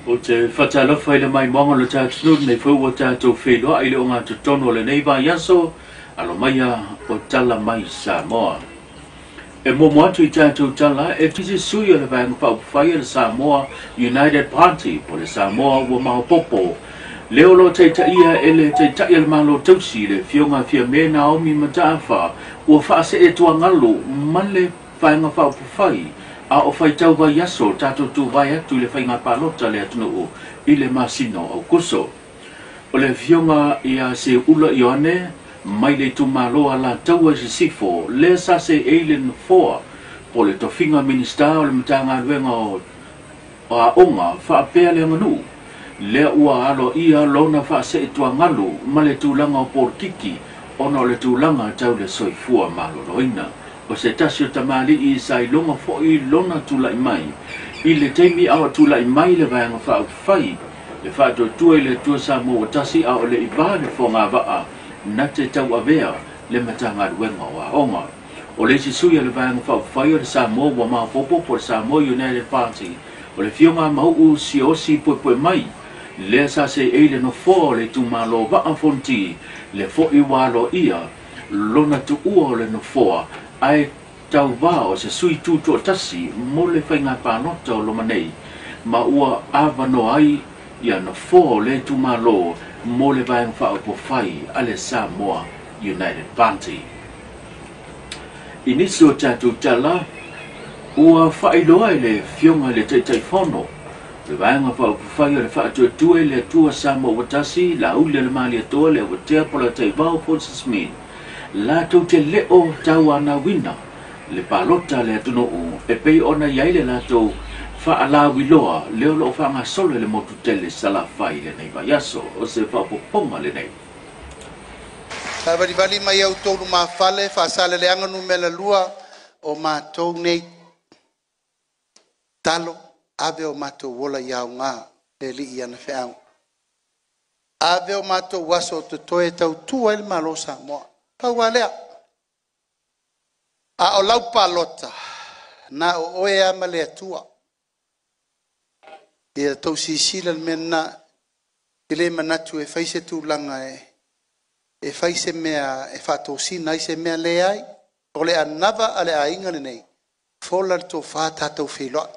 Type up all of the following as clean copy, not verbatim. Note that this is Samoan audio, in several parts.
Ou te faatalofa i le maimoaga o le tatou atunuu lenei foi ua tatou feiloai i le ogatotonu o lenei vaiaso, alo maia o tala mai Samoa. E muamua atu i tatou tala e tisi sui o le Vaega Faaupufai a le Samoa United Party po o le Samoa ua maopoopo lea o lo o taitaia e le Taitai o le Malo Tausi le Afioga Fiame Naomi Mataafa ua faasee tuagalu ma le Vaega Faaupufai a o faitau vaiaso tatou tuvae atu i le faiga palota a le atunuu i le masina o Aukuso. O le Afioga ia Seuula Ioane mai le itumalo Alataua i Sisifo lea sa seei le nofoa po o le tofiga Minisita o le Matagaluega o Aoga faapea le aganuu lea ua aloaia lona faaseetuagalu ma le tulaga o polokiki ona o le tulaga tau le soifua maloloina. O se tasi o tamalii sa iloga foi lona tulai mai i le taimi a o tulai mai le Vaega Faaupufai le Faatuatua i le Atua Samoa ua Tasi a o le i va le fogavaa na te tauavea le Matagaluega o Aoga. O le isi sui o le Vaega Faaupufai o le Samoa ua maopoopo po o le Samoa United Party o le Afioga a Mauu Siaosi Puepuemai lea sa seei le nofoa o le itumalo Vaa Fonoti lea foi ua aloaia lona tuua o le nofoa ae tauvā o se sui tutoatasi mo le faiga palota o loma nei ma ua avanoa ai ia nofoa o le itumalo mo le Vaega Faaupufai a le Samoa United Party. I nisi o tatou tala, ua faailoa e le Afioga i le Taitaifono le Vaega Faaupufai o le Faatuatua i le Atua Samoa ua Tasi, Laauli o le Malietoa, le Awatea Polataivao Fosi Smith, latou te le o tauanauina le palota a le atunuu e pei ona i ai le latou faalauiloa lea o lo o faagasolo i le motu tele Salafai i lenei vaiaso. O se faaopoopoga lenei. Savalivali mai au outou lumafale, Faasaleleaga Nu.2, o matou nei talo, ave o matou ola ia aoga e le Alii i ana feau. Ave o matou aso o totoe e tautua ai le Malo o Samoa. Pau lava lea. A o lau palota, na o oe lava ma le Atua. Ia outou silasila i le mea lena. E le manatu e fai se tulaga e fai se mea e faatosina ai se mea. Leai, o le anava a le aiga lenei, fola le tofa, tatou feiloai. O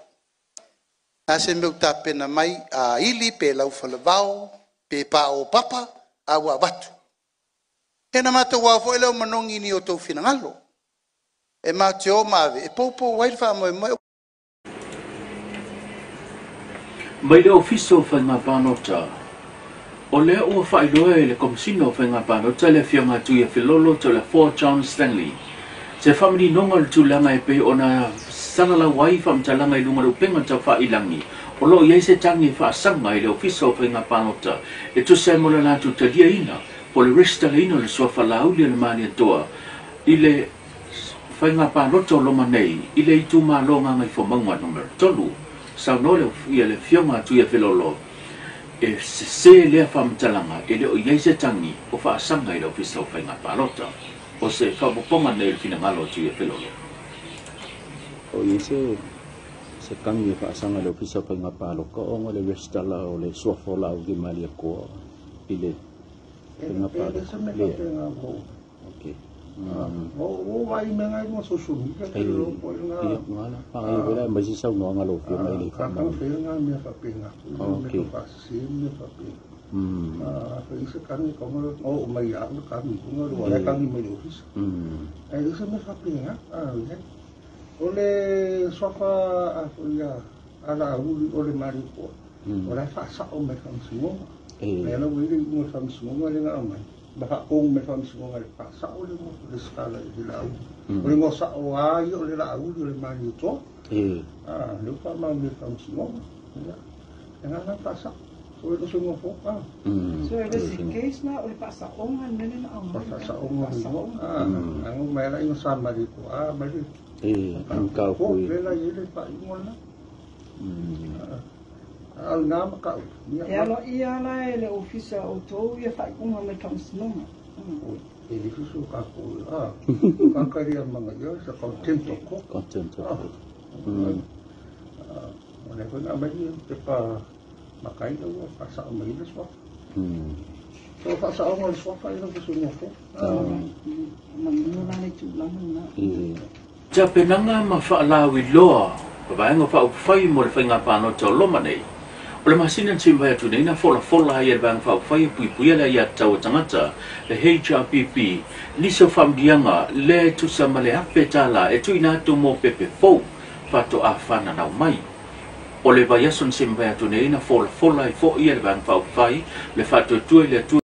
le a se mea ua tapena mai, a ili pe laufalavao pe paopapa, a ua avatu. Ia ona matou ao foi lea o manogi i ni o outou finagalo. E matou te o ma ave e poupou ai le faamoemoe. Mai le Ofisa o Faiga Palota, o lea ua faailoa e le Komesina o Faiga Palota le Afioga Tuiafelolo Toleafoa John Stanley se faamaninoga o le tulaga e pei ona salalau ai faamatalaga i luga o le upega taufailagi o lo o i ai se tagi e faasaga i le Ofisa o Faiga Palota e tusa ai mo le latou taliaina po o le resitalaina o le suafa Laauli o le Malietoa i le faiga palota o loma nei i le itumalo Gagaifomauga Numera 3. Saunoa le ia le Afioga a Tuiafelolo e sese lea faamatalaga e le o i ai se tagi o faasaga i le Ofisa o Faiga Palota. O se faaopoopoga nei o le finagalo o Tuiafelolo. O i ai se tagi e faasaga i le Ofisa o Faiga Palota ona o le resitala o le suafa o Laauli Malietoa i le faiga palota. Leai. Okay. O vai me ngai mo social media te lo po nga. Ia, ngala. Pangai wela mai se saunoaga lau Afioga i le faamanu. Ka nga mea faapena. Okay. Me fa se me faapena. Fa ise kani ko ngo o mai a ka mi ngo ro ya kani mai le office. Ai ise me faapena. Ah, ye. O le sofa a ia ala uli o le mari ko. O la fa sa o me fa msingo. Me la wili ngo fa msingo le nga mai. Ma fa kong me fa msingo le fa sa o le ngo le skala i la u. O le ngo sa o ai o le la uli o le mari to. Ah, le fa ma me fa msingo. Ya. Nga nga fa sa. O le so ngo fo. Ah. So e le case na o le faasaoga le mea na aumai. Fa sa o ngo ngo. Ah, ang mai la ing sa mari ko. Ah, mari. Ang kau Ko kui. le la ile fa ingo na. Al nga ma ka. E alo ia la e le ofisa o tou ia faaiuga mai faamasinoga. E le fisu ka ko. Ah. Ka ka ria manga yo sa contempt of court. Contempt of court. O le ko na mai te pa Makai la ua faasao mai le suafa. So faasaoga o le suafa i lau fesoasoani fou. Manino la le tulaga lena. Tapenaga ma faalauiloa o vaega faaupufai mo le faiga palota o loma nei. O le masina na tuimavae atu nei na folafola ai e le Vaega Faaupufai e Puipuia le Aiatatau a Tagata, le HRPP, nisi o faamanuiaga lea e tusa ma le $1,000 e tuuina atu mo pepe fou faatoa fananau mai. O le vaiaso na semavae atu nei na folafola ai foi e le Vaega Faaupufai le Faatuatua i le Atua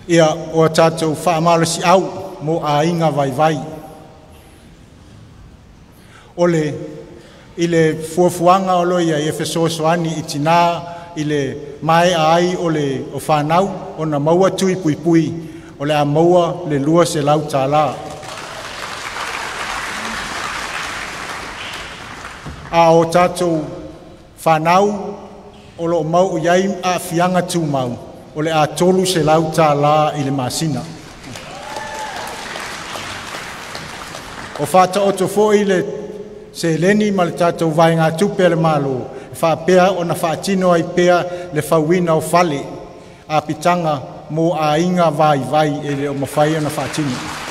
Ia o a tatou faamalosiau mo aiga vaivai. O le i le fuafuaga o lo o i ai e fesoasoani i tinā i le maea ai o le o fanau ona maua tui puipui o le a maua le $200. A o tatou fanau o lo o mau i ai aafiaga tumau, o le a $300 i le masina. O faataoto foi le seleni ma le tatou vaegatupe a le Malo e faapea ona faatino ai pea le fauina o fale apitaga mo aiga vaivai e le o mafai ona faatino.